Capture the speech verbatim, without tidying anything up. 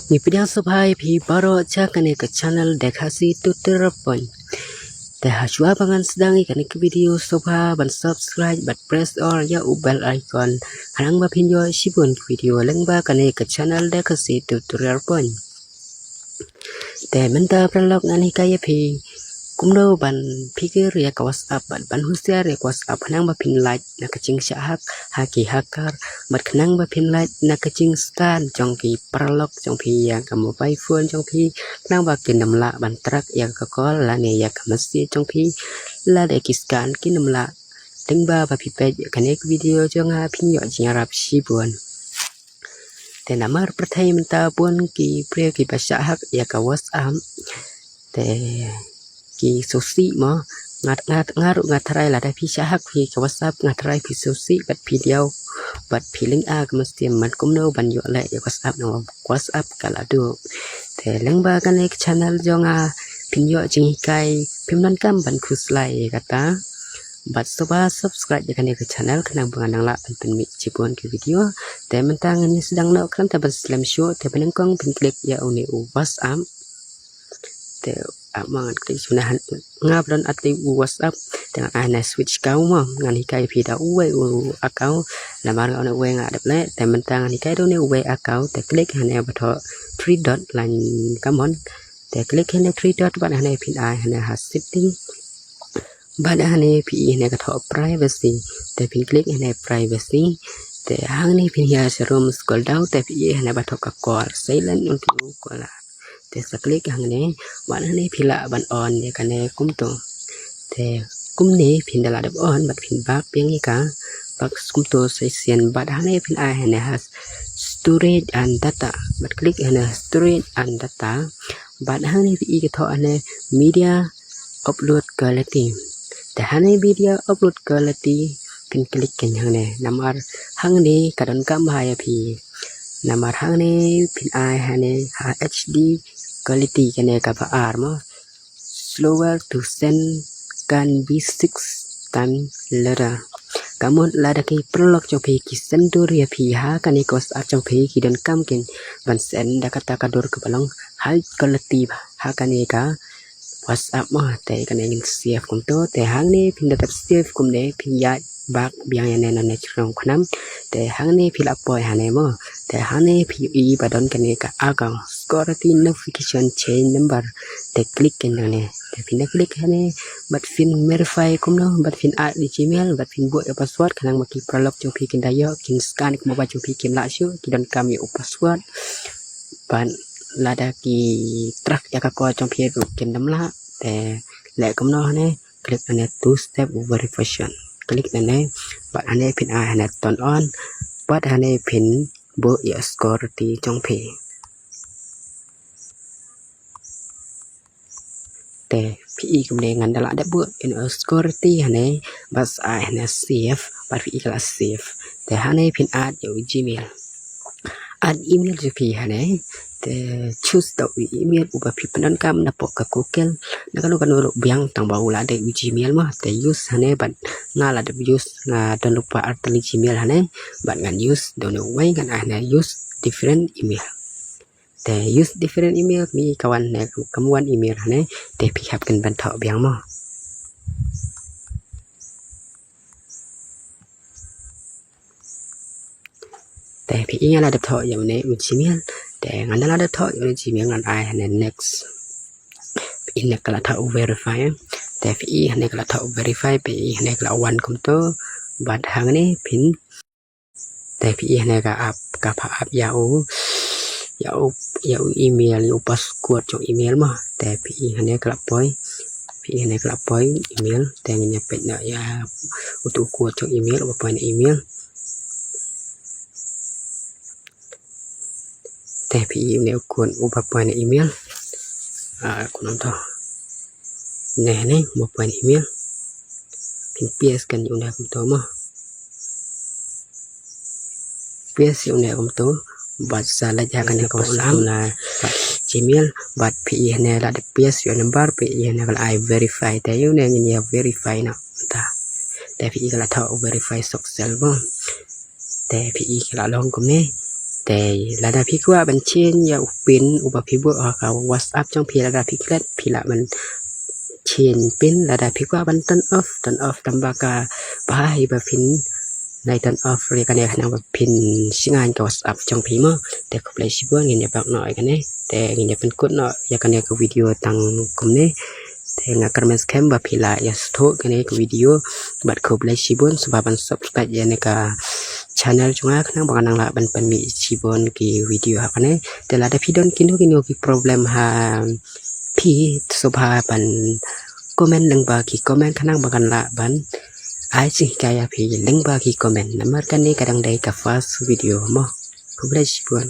Ngi pdiang sngewbha ïa phi baroh sha kane ka channel The Khasi Tutorial Point. Te ha shuwa ba ngan sdang ïa kane ka video sngewbha ban subscribe bad press all ïa u bell icon khnang ba phin ïoh shibun ki video lyngba kane ka channel The Khasi Tutorial Point. Te mynta paralok ngan hikai ïa phi kumno ban phikir ïa ka WhatsApp bad ban husiar ïa ka WhatsApp khnang ba phin lait na ka jingshah hack ha ki hacker bad khnang ba phin lait na ka jingscan jong ki paralok jong phi ïa ka mobile phone jong phi khnang ba kin ym lah ban track ïa ka call lane ïa ka message jong phi lada ki scan kin ym lah. Lyngba ba phi peit ïa kane ka video jong nga phin ïoh jingïarap shibun. Te namar pyrthei mynta bun ki briew kiba shah hack ïa ka WhatsApp. Te ki sngewsih mo, nga nga nga ruh nga tharai lada phi shah hack phi ka WhatsApp nga tharai phi sngewsih bad phi diaw bad phi lynga ka mynsiem man kumno ban ïoh leh ïa ka WhatsApp namar WhatsApp ka la duh. Te lyngba kane ka channel jong nga phin ïoh jinghikai phim donkam ban khuslai ïa kata. Bad sngewbha subscribe ïa kane ka channel khnang ba ngan nang lah ban pynmih shibun ki video. Te mynta ngan ïa sdang noh khlem da ban slem shuh te ba nyngkong phin click ïa une u WhatsApp. Te ah, ma ngan click shuh na han nga ba don artylli u WhatsApp. Te ngan ai na switch account mo ngan hikai phi da uwei u account. Namar nga une uwei nga dep leh te mynta ngan hikai da une uwei account te click hane ba thoh three dot line kamon. Te click hane three dot bad hane phin ai hane ha setting. Bad hane phi i hane ka thoh privacy. Te phin click hane privacy. Te hangne phin hiar sharum scroll down te phi i hane ba thoh ka call silent on phi u call. Te sa click hangne bad hane phi lah ban on ïa kane kumto. Te kumne phin da lah dep on bad phin back biang ïa ka bad kumto sa shisien bad hane phin ai hane ha storage and data bad click hane storage and data. Bad hangne phi i ka thoh hangne media upload quality. Te hangne media upload quality phin click kein hangne namar hangne ka donkam bha ïa phi. Namar hangne phin ai hangne ha H D quality kane kaba ar mo. Slower to send can be six times later. Ka mut lada ki paralok jong phi ki send dur ïa phi ha kane ka WhatsApp jong phi ki donkam kein ban send da kata ka dur kaba long high quality ba ha kane ka WhatsApp mo. Te kane ngin save kumto te hangne phin da tap save kumne phin ïaid back biang ïa ne nane shnong khnam. Te hangne phi lah poi hane mo. Te hangne phi i ba don kane ka account security notification change number. Te click kein hangne. Te phin da click hangne bad phin verify kumno bad phin add ïa u Gmail bad phin buh ïa u password khnang ba ki paralok jong phi kin da ïoh kin scan ïa ka mobile jong phi kim lah shuh ki donkam ïa u password. Bad lada ki track ïa ka call jong phi ruh kin ym lah. Te leh kumno hangne click hangne two step verification. Click hangne bad hangne phin ai hangne turn on bad hangne phin buh ïa u security jong phi. Te phi i kumne ngan da lah dep buh ïa u security hangne bad sa ai hangne save bad phi i ka la save. Te hangne phin add ïa u Gmail. Add email jong phi hangne. Te choose da u email uba phi pyndonkam na pok ka Google na kano kano ruh biang tang ba u la dei u Gmail mo. Te use hangne bad nga la dep use nga don lypa artylli Gmail hangne bad ngan use da une uwei ngan ai hangne use different email. Te use different email mi ka wan ne kam wan email hangne te phi hap kin ban thoh biang mo. Te phi i nga la dep thoh ïa une u Gmail. Te ngan la dep thoh ïa une u Gmail ngan ai hangne next. Phi i ne ka la thoh verify. Te phi i hangne ka la thoh verify phi i hangne ka la wan kumto. Bad hangne phin Te phi i hangne ka ap ka pha ap ïa u ïa u ïa u email ïa u password jong email mo. Te phi i hangne ka la poi. Phi i hangne ka la poi email te ngin ïa peit noh ïa uto u code jong email uba poi na email. Te phi i une u code uba poi na email. Ah, kumno to. Ne ne uba poi na email. Phin paste kan ïa une kumto mo. Paste ïa une kumto bad sa leit ha kane ka WhatsApp na Gmail bad phi i hangne la dep paste ïa u number phi i hangne ka la ai verify te ïa une ngin ïa verify noh mynta. Te phi i ka la thoh verify success mo. Te phi i ka la long kumne. Te lada phi kwah ban change ïa u pin uba phi buh ha ka WhatsApp jong phi, lada phi klet phi lah ban change pin. Lada phi kwah ban turn off, turn off tang ba ka bha hi ba phin nai turn off ïa kane khnang ba phin shngaiñ ka WhatsApp jong phi mo. Te khublei shibun, ngin ïa back noh ïa kane. Te ngin ïa pynkut noh ïa kane ka video tang kumne. Te nga kyrmen skhem ba phi lah ïa sngewthuh kane ka video. Bad khublei shibun, sngewbha ban subscribe ïa kane ka channel jong nga khnang ba ngan nang lah ban pynmih shibun ki video ha kane. Te lada phi don kino kino ki problem ha phi, sngewbha ban comment lyngba ki comment khnang ba ngan lah ban ai jinghikai ïa phi lyngba ki comment. Namar kane ka dang dei ka first video mo. Khublei shibun.